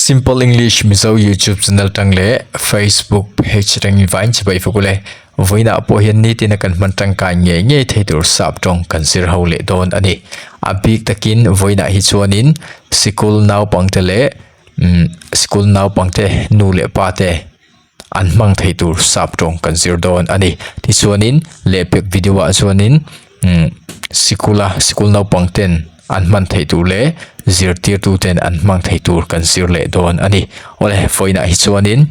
Simple English Mizo YouTube channel tang leh Facebook page atangin vain chibai fak ule. Vawiinah pawh hian nitin a kan hman tangkai ngei ngei thei tur sap tawng kan zir ho leh dawn a ni. A bik takin vawiinah hi chuanin sikul naupangte leh umm sikul naupangte nu leh pa te an hmang thei tur sap tawng kan zir dawn a ni. Tichuanin lehpek video ah chuanin umm sikula sikul naupang ten an hman theih tur leh zirtirtu ten an hmang thei tur kan zir leh dawn a ni. Awle vawiinah hi chuanin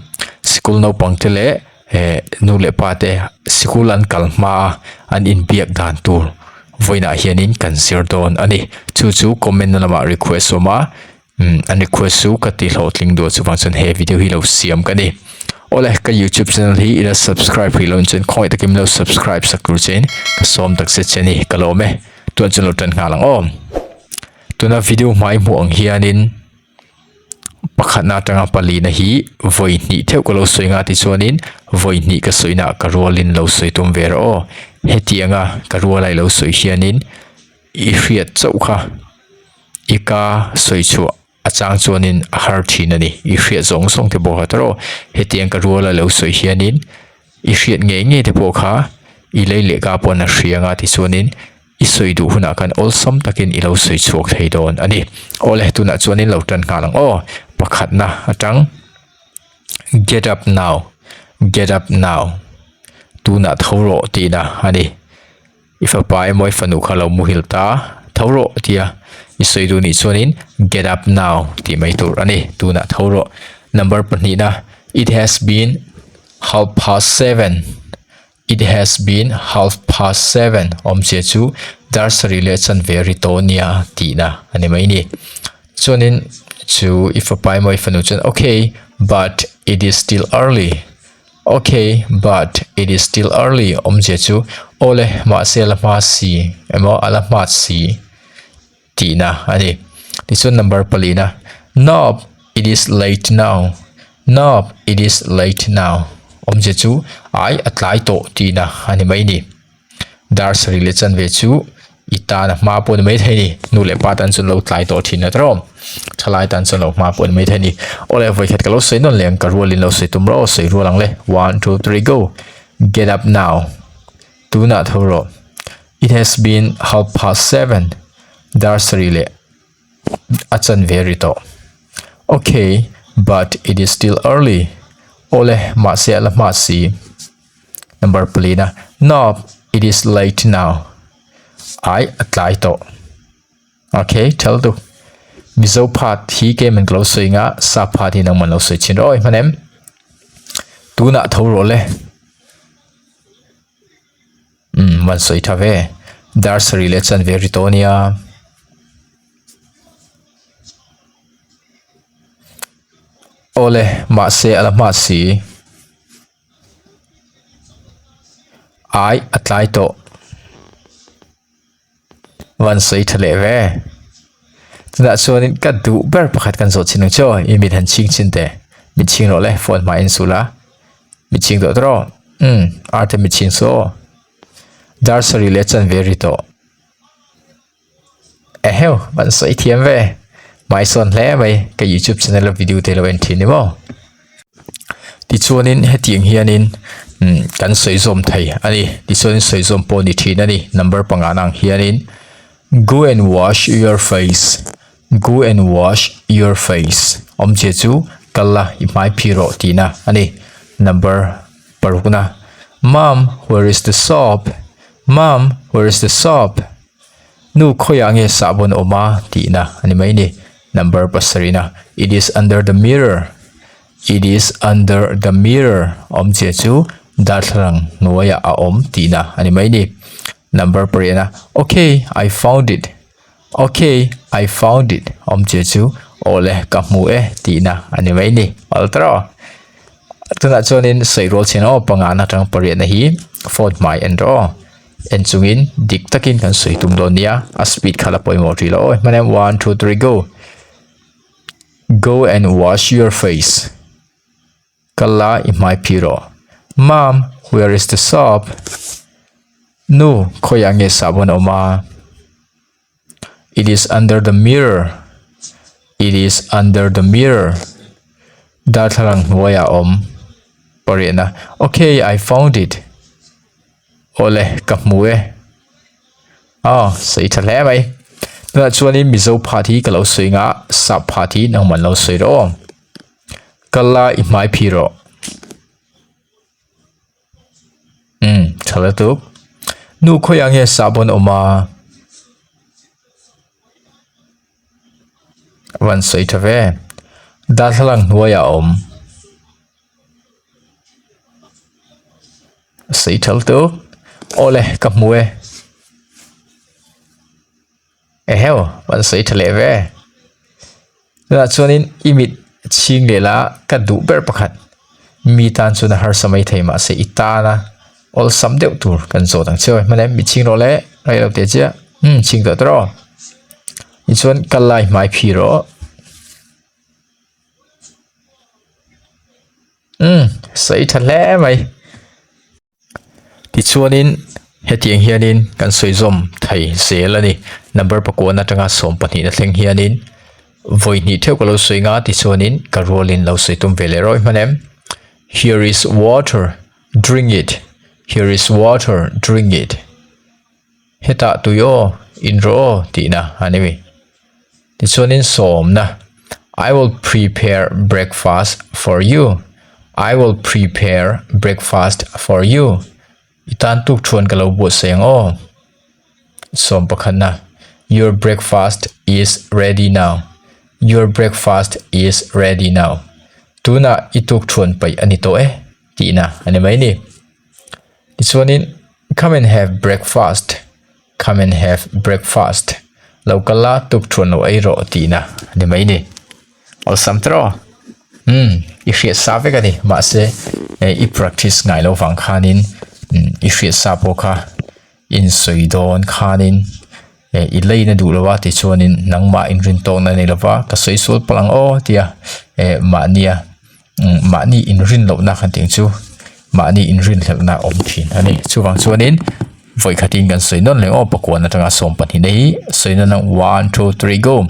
sikul naupang te leh eh nu leh pa te sikul an kal hma a an inbiak dan tur vawiinah hianin kan zir dawn a ni. Chu chu comment na lamah request awm a. Umm an request chu ka ti hlawhtling duh chuvang chuan he video hi lo siam ka ni. Awle ka youtube channel hi ila subscribe hrih loh chuan khawngaih takin min lo subscribe sak tur chein ka sawm tak zet che a ni ka lawm e. Tuan chuan lo tan nghal ang aw. Tuna video hmai hmuh ang hianin pakhatna atanga palina hi vawi hnih theuh ka lo sawi nga tichuanin vawi hnih ka sawina ka rualin lo sawi tum ve rawh aw. Hetianga ka ruala i lo sawi hianin i hriat chauh kha. I ka sawi chhuah a chang chuanin a har thin a ni. I hriat zawng zawng te pawh kha tawrh aw. Hetiang ka ruala lo sawi hianin i hriat ngei ngei te pawh kha i lei leh ka pawn a hria anga tichuanin i sawi duh hunah khan awlsam takin i lo sawi chhuak thei dawn a ni. Awle tunah chuanin lo tan nghal ang aw. Pakhatna atang get up now, get up now tunah tho rawh tihna a ni. I fapa emaw i fanu kha lo muhil ta tho rawh tia i sawi duh nih chuanin get up now tih mai tur a ni tunah tho rawh number pahnihna it has been half past seven it has been half past seven awmzia chu dar sarih leh chanve ri tawh nia tihna a ni mai ni chuanin chu i fapa emaw i fanu chuan okay but it is still early. Ok, but it is still early awmzia chu awle mahse a la hma si emaw a la hmat si tihna a ni. Tichuan number palina Nope, it is late now. Nope, it is late now awmzia chu ai a tlai tawh tihna a ni mai ni. Dar sarih leh chanve chu i tan a hma pawh ni maithei a ni. Nu leh pa tan chuan lo tlai tawh thin a tawrh awm. Thalai tan chuan lo hma pawh ni maithei a ni. Awle vawikhat ka lo sawi nawn leh ang ka rualin lo sawi tum rawh aw sawi rual ang le. One two three go. Get up now. Tunah tho rawh. It has been half past seven. Dar sarih leh a chanve ri tawh. Okay, but it is still early. Awle mahse a la hma si. Number palina, Nope, it is late now. Ai, a tlai tawh. Okay, tell tu. Mizo phat hi ke man klo sawi nga, sa phat hi nang man lo sawi chin rawh hman em. Tunah tho rawh le. Um, man sawi tha ve. Dar sarih leh chanve ri tawh ania. Awle, mahse a la hma si. Ai a tlai tawh. Van sawi tha leh ve. Tunah chuanin ka duh ber pakhat kan zawh chin ang che aw. I mit han chhing chhin teh. Mit chhing rawh le phone hmai en sul a. Mit chhing tawh tawh rawh. Umm arte mit chhing suh aw. Dar sarih leh chanve ri tawh. Eheu van sawi thiam ve hmai sawn hle mai ka youtube channel a video te lo en thin ni maw tichuanin hetiang hianin umm kan sawi zawm thei a ni tichuanin sawi zawm pawh a ni thin a ni number panga ang hianin go and wash your face go and wash your face awmzia chu kal la i hmai phih rawh tihna a ni number parukna mum where is the soap mum where is the soap. Nu khawiah nge sahbawn awm a tihna a ni mai ni. Number pasarihna it is under the mirror it is under the mirror awmzia chu darthlalang hnuaiah a awm tihna a ni mai ni. Number pariatna okay I found it okay I found it awmzia chu awle ka hmu e tihna a ni mai ni. Altro tunah chuanin sawi rual chhin aw pangana atang pariatna hi phone hmai en rawh aw. En chungin dik takin kan sawi tum dawn nia a speed kha la pawimawh rih lo aw hman em one two three go go and wash your face kal la i hmai phih rawh mom where is the soap nu khawiah nge sahbawn a awm a it is under the mirror it is under the mirror. Darthlalang hnuaiah a awm. Pariatna, Ok, I found it. Awle, ka hmu e. Aw, sawi tha hle mai. Tunah chuanin Mizo phat hi ka lo sawi nga, sap phat hi nangman lo sawi rawh aw. Kal la i hmai phi rawh. Umm, tha lutuk. Nu khawiah nge sahbawn awm a? Van sawi tha ve. Darthlalang hnuaiah a awm. Sawi tha lutuk. Awle ka hmu e. Eheu van sawi tha leh ve. Tunah chuanin i mit chhing leh la ka duh ber pakhat. Mi tan chuan a harsa mai thei mahse i tana awlsam deuh tur kan zawt ang che aw. Hmane mit chhing rawh le rei lo teh chiah. Umm chhing tawh tawh rawh. Tichuan kal lai hmai phih rawh. Umm sawi tha hle mai. Tichuanin hetiang hianin kan sawi zawm thei zel a ni. Number pakuan atanga sawm pahnihna thleng hianin vawi hnih theuh ka lo sawi nga tichuanin ka rualin lo sawi tum ve leh rawih hman em. Here is water, drink it. Here is water, drink it. Hetah tui aw, in rawh aw tihna a ni mi. Tichuanin sawmna, I will prepare breakfast for you, I will prepare breakfast for you, I tan tuk thuan ka lo buatsaih ang aw. Sawm pakhatna, Your breakfast is ready now, Your breakfast is ready now, Tunah i tuk thuan paih a ni tawh e tihna a ni mai ni. Tichuanin come and have breakfast, come and have breakfast, lo kal la tuk thuan lo ei rawh tihna a ni mai ni. Awlsam tawh rawh. Umm i hriat sa vek a ni mahse i practice ngai lo vang khanin i hriat sa pawh kha insawi dawn khanin i leina duh lo a tichuanin nangmah inrintawkna a ni lo va ka sawi sual palh ang aw tia mahnia mahni inrin lohna kan tih ang chu mahni inrin hlelhna a awm thin a ni chuvang chuanin vawi khatin kan sawi nawn leh aw pakuan atanga sawm pahnih na hi sawi nawn ang one two three go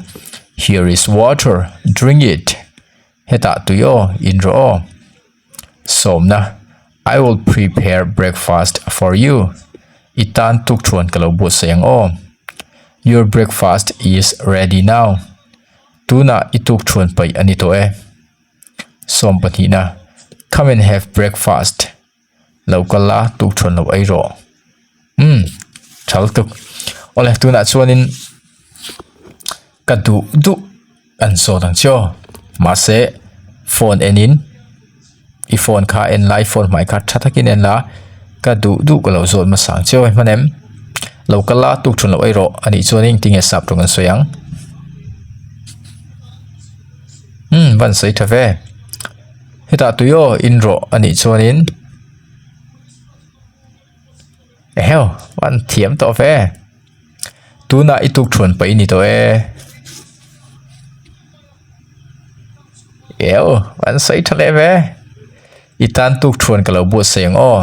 here is water drink it hetah tui aw in rawh aw sawmna I will prepare breakfast for you i tan tuk thuan ka lo buatsaih ang aw your breakfast is ready now tunah i tuk thuan paih a ni tawh e. Sawm pahnihna, Come and have breakfast. Lo kal la, tuk thawn lo ei rawh. Umm, tha lutuk. Awle, tunah chuanin ka duh duh an zawt ang che aw. Mahse, phone enin i phone kha en la, i phone hmai kha tha takin en la, ka duh duh ka lo zawt hmasa ang che aw hman em. Lo kal la, tuk thawn lo ei rawh anih chuanin tinge sap rawng an sawi ang. Umm van sawi tha ve hetah tui aw in rawh a nih chuanin eheu van thiam tawh ve tunah i tuk thuan paih a ni tawh e eheu van sawi tha leh ve i tan tuk thuan ka lo buatsaih ang aw.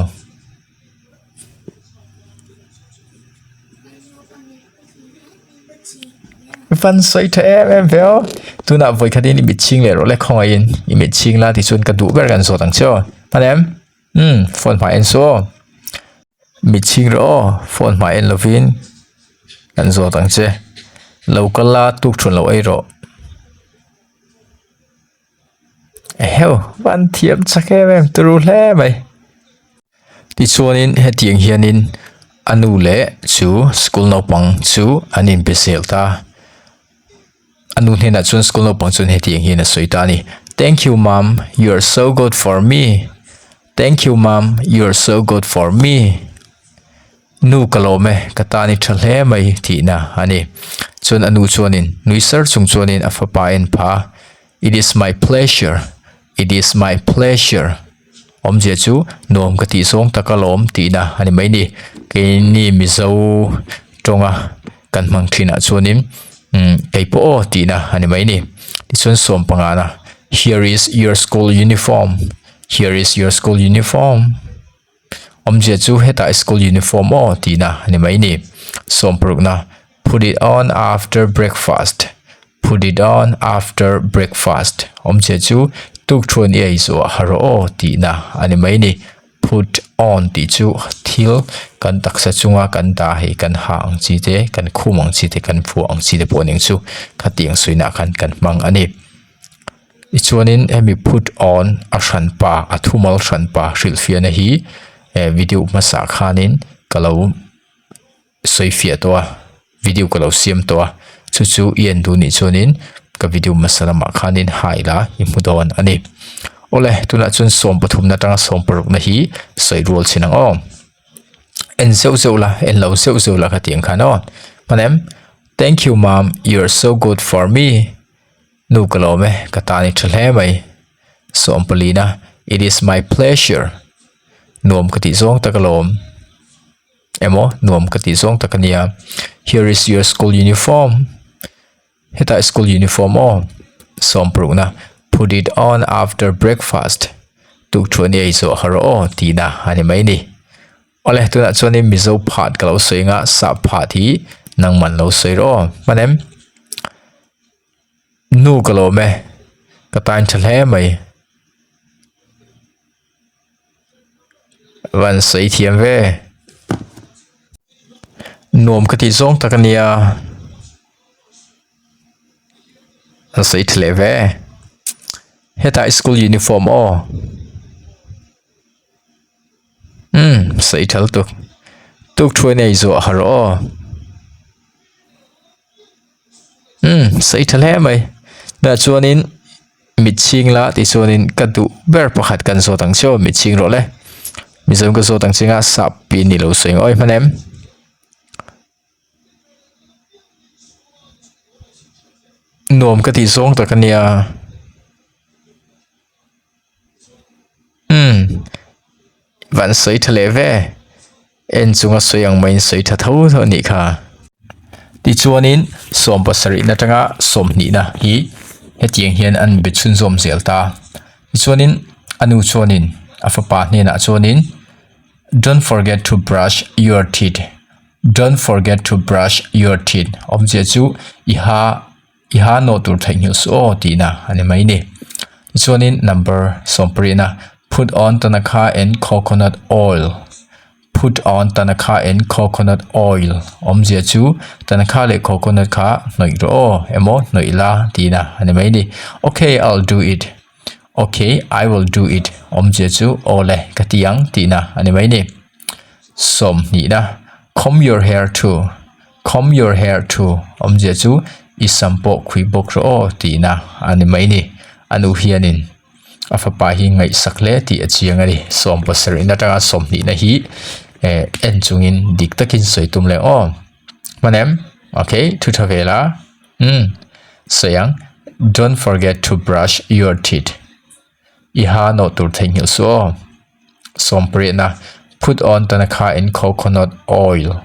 Van sawi tha em em ve aw tunah vawi khatin i mit chhing leh rawh le khawngaihin i mit chhing la tichuan ka duh ber kan zawt ang che aw hman em umm phone hmai en suh aw mit chhing rawh aw phone hmai en lovin kan zawt ang che lo kal la tuk thun lo ei rawh. Eheu van thiam chak em em turu hle mai tichuanin hetiang hianin a nu leh chu school naupang chu an inbe zel ta a nu hnenah chuan school naupang chuan hetiang hian a sawi ta a ni thank you mom you are so good for me thank you mom you are so good for me. Nu ka lawm e, ka tan i tha hle mai tihna a ni. Chuan a nu chuanin nui sar chung chuanin a fapa a en pha a, It is my pleasure, it is my pleasure awmzia chu nuam ka tih zawng tak alawm tihna a ni mai ni. Keini Mizo tawnga kan hmang thinah chuanin umm kei pawh aw tihna a ni mai ni. Tichuan sawm pangana, Here is your school uniform, here is your school uniform. Awmzia chu hetah school uniform aw tihna a ni mai ni. Sawmparukna, Put it on after breakfast, put it on after breakfast awmzia chu Tuk thuan i ei zuah ha rawh aw tihna a ni mai ni. Put on tih chu thil kan taksa chunga kan dah hei kan ha ang chi te kan khum ang chi te kan phuah ang chi te pawh ning chu khatiang suihnah khan kan hmang a ni. Tichuanin hemi put on a hranpa a thumal hranpa hrilhfiahna hi eh video hmasa khanin ka lo sawi fiah tawh a video ka lo siam tawh a chu chu i en duh nih chuanin ka video hmasa lamah khanin hai la i hmu dawn a ni awle tunah chuan sawm pathumna atanga sawm parukna hi sawi rual chin ang aw en zeuh zeuh la en lo zeuh zeuh la khatiang khan aw hman em thank you mom you are so good for me nu ka lawm e ka tan i tha hle mai sawm palina it is my pleasure nuam ka tih zawng tak alawm. Emaw nuam ka tih zawng tak a nia here is your school uniform hetah school uniform aw sawm parukna put it on after breakfast tukṭhuah ni ei zawh har aw tihna a ni mai ni awle tunah chuanin mizo phat ka lo sawi anga sap phat hi nangman lo sawi rawh aw hman em nu ka lawm e ka tan tha hle mai. Van sawi thiam ve. Nuam ka tih zawng tak a nia. An sawi tha leh ve. Hetah school uniform aw. Umm sawi tha lutuk. Tuk thu nei zuah har aw. Umm sawi tha hle mai. Tunah chuanin. Mit chhing la tih chuanin ka duh ber pakhat kan zawt ang che aw mit chhing rawh le Mizoram ka zawt ang che nga sap pi ni lo sawi ngawi hman em nuam ka tih zawng tak ania umm van sawi tha leh ve. En chunga sawi ang maiin sawi tha tho tho a nih kha. Tichuanin sawm pasarihna atanga sawmhnihna hi hetiang hian an be chhunzawm zel ta. Tichuanin a nu chuanin a fapa hnenah chuanin Don't forget to brush your teeth, Don't forget to brush your teeth awmzia chu i ha i ha nawh tur theihnghilh suh aw tihna a ni mai ni. Tichuanin number sawmparihna put on tanakha and coconut oil put on tanakha and coconut oil awmzia chu tanakha leh coconut kha hnawih rawh aw emaw hnawih la tihna a ni mai ni. Okay I'll do it okay I will do it awmzia chu aw le ka ti ang tihna a ni mai ni. Sawmhnihna comb your hair too. Comb your hair too awmzia chu i sam pawh khui bawk rawh aw tihna a ni mai ni. A nu hianin a fapa hi ngaihsak hle tih a chiang a ni. Sawm pasarihna atanga sawmhnihna hi eh en chungin dik takin sawi tum leh aw. Hman em? Okay, thu tha vel a. Umm sawi ang. Don't forget to brush your teeth. I ha nawh tur theihnghilh suh aw. Sawmparihna Put on tanakha in coconut oil.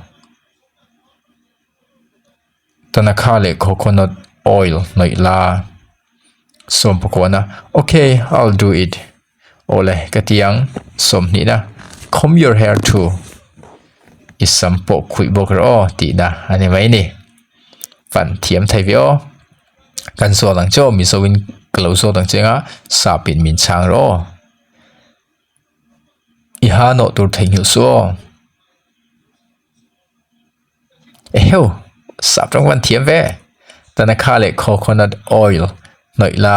Tanakha leh coconut oil hnawih la. Sawmpakuana Ok, I'll do it. Awle, ka ti ang. Sawmhnihna Comb your hair too. I sam pawh khuih bawk rawh aw tihna a ni mai ni. Fan thiam thei ve aw. Kan zawt ang che aw, Mizoin ka lo zawt ang che anga sapin min chhang rawh aw. I ha nawh tur theihnghilh suh aw. Eheu! Sap rawng van thiam ve. Tanakha leh coconut oil hnawih la.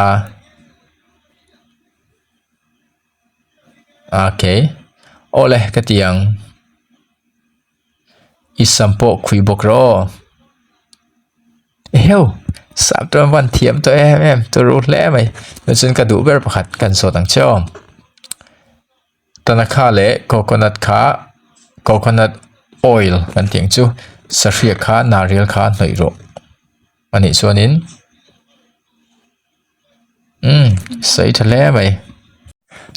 Okay. Awle ka ti ang. I sam pawh khui bawk rawh aw. Eheu! Sap rawng van thiam tawh em em turu hle mai. Chuan ka duh ber pakhat kan zawt ang che aw. Tanakha leh coconut kha coconut oil kan tih ang chu sahriak kha nariyal kha hnawih rawh a nih chuanin umm sawi tha hle mai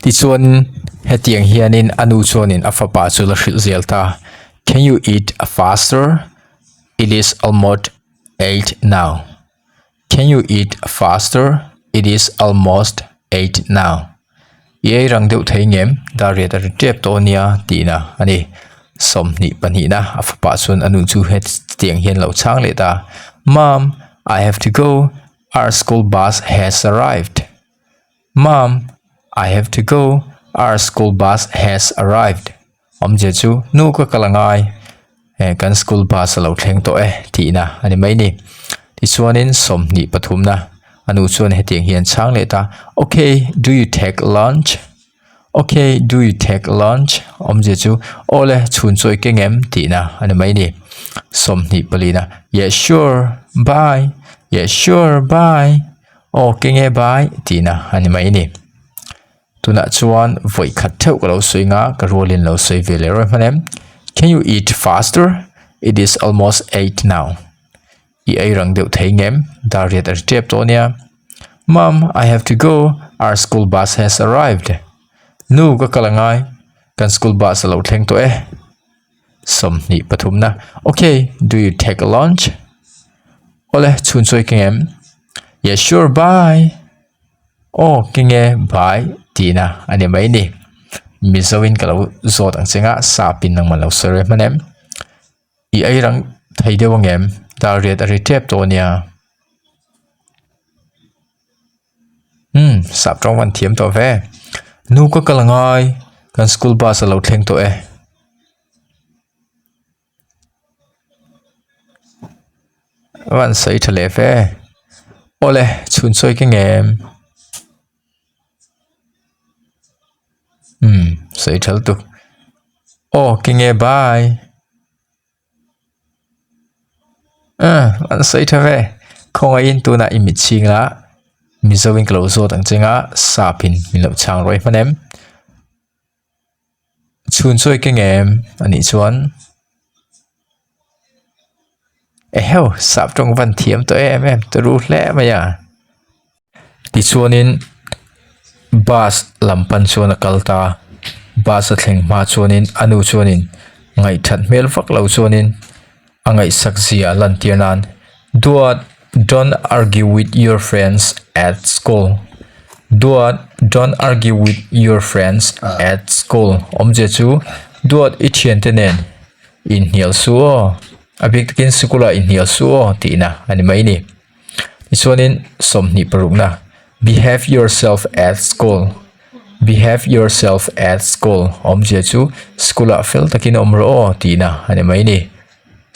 tichuan hetiang hianin a nu chuanin a fapa chu la hrilh zel ta can you eat faster it is almost 8 now. Can you eat faster? It is almost 8 now. I ei rang deuh thei ngem? Dar riat a ri tep tawh ania tihna a ni. 22 na a fapa chuan a nu chu hetiang hian lo chhang leh ta. Mom, I have to go. Our school bus has arrived. Mom, I have to go, our school bus has arrived. Awmzia chu nu ka kal angai, eh kan school bus a lo thleng tawh e tihna a ni mai ni. Tichuanin sawmhnih pathumna a nu chuan hetiang hian chhang leh ta, Okay, do you take lunch? Okay, do you take lunch? Awmzia chu aw le chhun chawi keng em tihna a ni mai ni. Sawmhnih palina, Yeah, sure, bye. Yeah, sure, bye. Aw keng e bye tihna a ni mai ni. Tunah chuan vawi khat theuh ka lo sawi nga ka rualin lo sawi ve leh rawih hman em. Can you eat faster? It is almost 8 now. I ei rang deuh thei ngem? Dar riat a ri tep tawh ania. Mom, I have to go. Our school bus has arrived. Nu ka kal angai. Kan school bus a lo thleng tawh e. 20 pathumna. Okay, do you take a lunch? Awle, chhun chawi ka ngem? Yeah, sure, bye. Aw, ke nge bye tihna a ni mai ni. Mizoin ka lo zawt ang che nga, sapin nangman lo sawi reh hman em? I ei rang thei deuh angem? Dar riat a ri tep tawh ania. Umm, sap tawng van thiam tawh ve. Nu ka kal angai, kan school bus a lo thleng tawh e. Van sawi tha leh fe. Awle, chhun sawi ka ngem. Umm, sawi tha lutuk. Aw, ke nge bye. Umm, an sawi tha ve. Khawngaihin tunah i mit chhing la, Mizoin ka lo zawt ang che nga, sapin min lo chhang rawih hman em. Chhun chawi ka ngem anih chuan eheu sap tawng van thiam tawh em em ta ru hle mai a. Tichuanin bus lam pan chuan a kal ta a, bus a thleng hma chuanin a nu chuanin ngaihthat hmel vak lo chuanin a ngaihsak zia a lantir nan Duat don't argue with your friends at school Duat don't argue with your friends at school awmzia chu Duat i thiante nen inhnial suh aw a bik takin sikul ah inhnial suh aw tihna a ni mai ni tichuanin 25 parukna behave yourself at school behave yourself at school awmzia chu school ah fel takin awm rawh aw tihna a ni mai ni.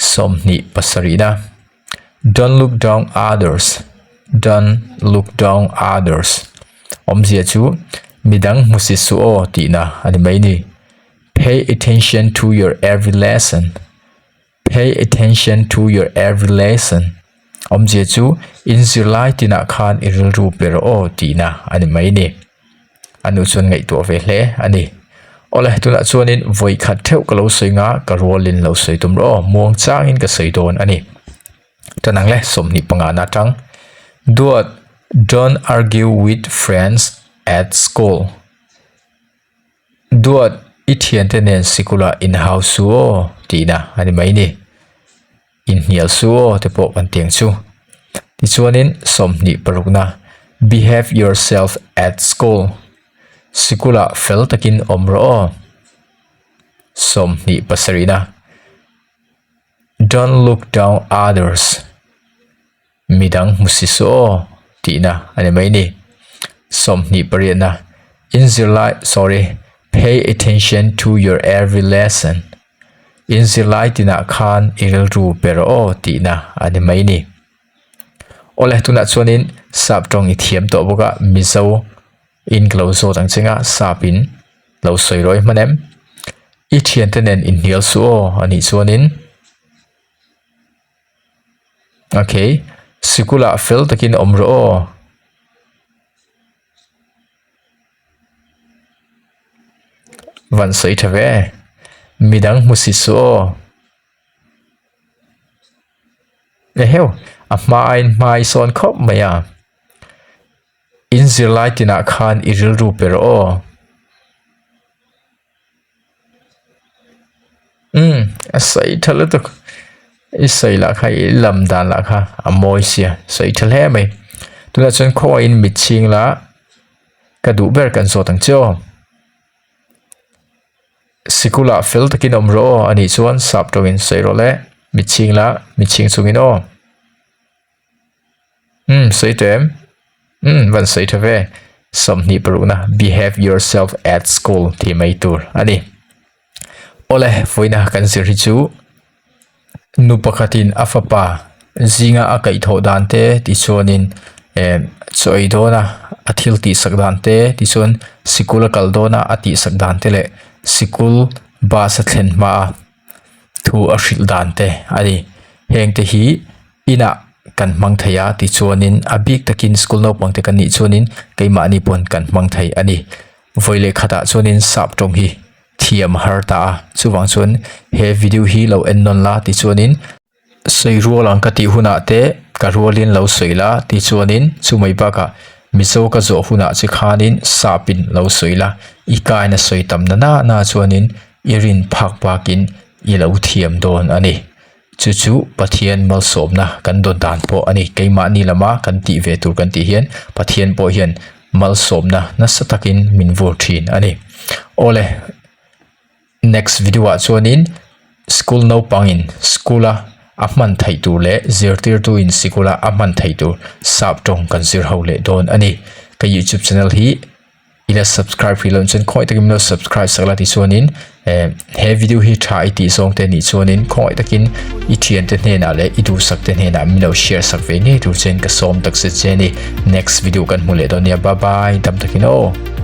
27 Don't look down others Don't look down others Awmzia chu midang hmusit suh aw tihna a ni mai ni. Pay attention to your every lesson Pay attention to your every lesson Awmzia chu in zirlai tinah khan i rilru pe rawh aw tihna a ni mai ni. A nu chuan ngaihtuah ve hle a ni. Awle, tunah chuanin vawi khat theuh ka lo sawi nga, ka rualin lo sawi tum rawh aw, muang changin ka sawi dawn a ni. Tan ang le, 25 na atang. Duat, don't argue with friends at school. Duat, i thiante nen sikula inhau su aw tihna a ni mai ni. Inhnial su aw te pawh kan ti ang chu. Tichuanin 26na, Behave yourself at school. Sikulah fel takin awm rawh aw. 27na, Don't look down others. Midang hmu si suh aw tihna a ni mai ni. 28na, In zirlai, sorry, pay attention to your every lesson. In zirlai tinah khan i rilru pe rawh aw tihna a ni mai ni. Awle, tunah chuanin sap tawng i thiam tawh bawk a, Mizo in ka lo zawt ang che nga, sap in lo sawi rawih hman em? I thiante nen inhnial suh aw anih chuanin. Okay, sikulah fel takin awm rawh aw. Van sawi tha ve. Midang hmu si suh aw. Eheu, a hma aiin hma i sawn khawp mai a. In zirlai tinah khan i rilru pe rawh aw. Umm a sawi tha lutuk i sawi lah kha i lam dan lah kha a mawi sia sawi tha hle mai tunah chuan khawngaihin mit chhing la ka duh ber kan zawt ang che aw sikul ah fel takin awm rawh aw anih chuan sap tawngin sawi rawh le mit chhing la mit chhing chungin aw umm sawi teh em umm van sawi tha ve. 26 na Behave yourself at school tih mai tur a ni. Awle, vawiina kan zir hi chu nu pakhatin a fapa zinga a kaihthawh dan te tichuanin eh chaw ei dawna a thil tihsak dan te tichuan sikul a kal dawna a tihsak dan te leh sikul bus a thlen hmaa thu a hrilh dan te a ni. Heng te hi inah kan hmang thei a tichuanin a bik takin school naupang te kan nih chuanin keimahni pawn kan hmang thei a ni. Vawi leh khatah chuanin sap tawng hi thiam a har ta a chuvang chuan he video hi lo en nawn la tichuanin sawi rual ang ka tih hunah te ka rualin lo sawi la tichuanin chumai bakah Mizo ka zawh hunah che khanin sapin lo sawi la i kaina sawi tam na na na chuanin i rin phak bakin i lo thiam dawn a ni. Chu chu Pathian malsawmna kan dawn dan pawh a ni. Keimahni lama kan tih ve tur kan tih hian Pathian pawh hian malsawmna nasa takin min vur thin a ni. Awle, next video ah chuanin school naupangin school a a hman theih tur leh zirtirtuin sikul a a hman theih tur sap tawng kan zir ho leh dawn a ni. Ka youtube channel hi ila subscribe hrih loh chuan khawngaih takin min lo subscribe sak la tichuanin eh he video hi tha i tih zawng te nih chuanin khawngaih takin i thiante hnenah leh i duhsak te hnenah min lo share sak ve ngei tur chuan ka sawm takzet che a ni next video kan hmu leh dawn nia bye bye dam takin aw.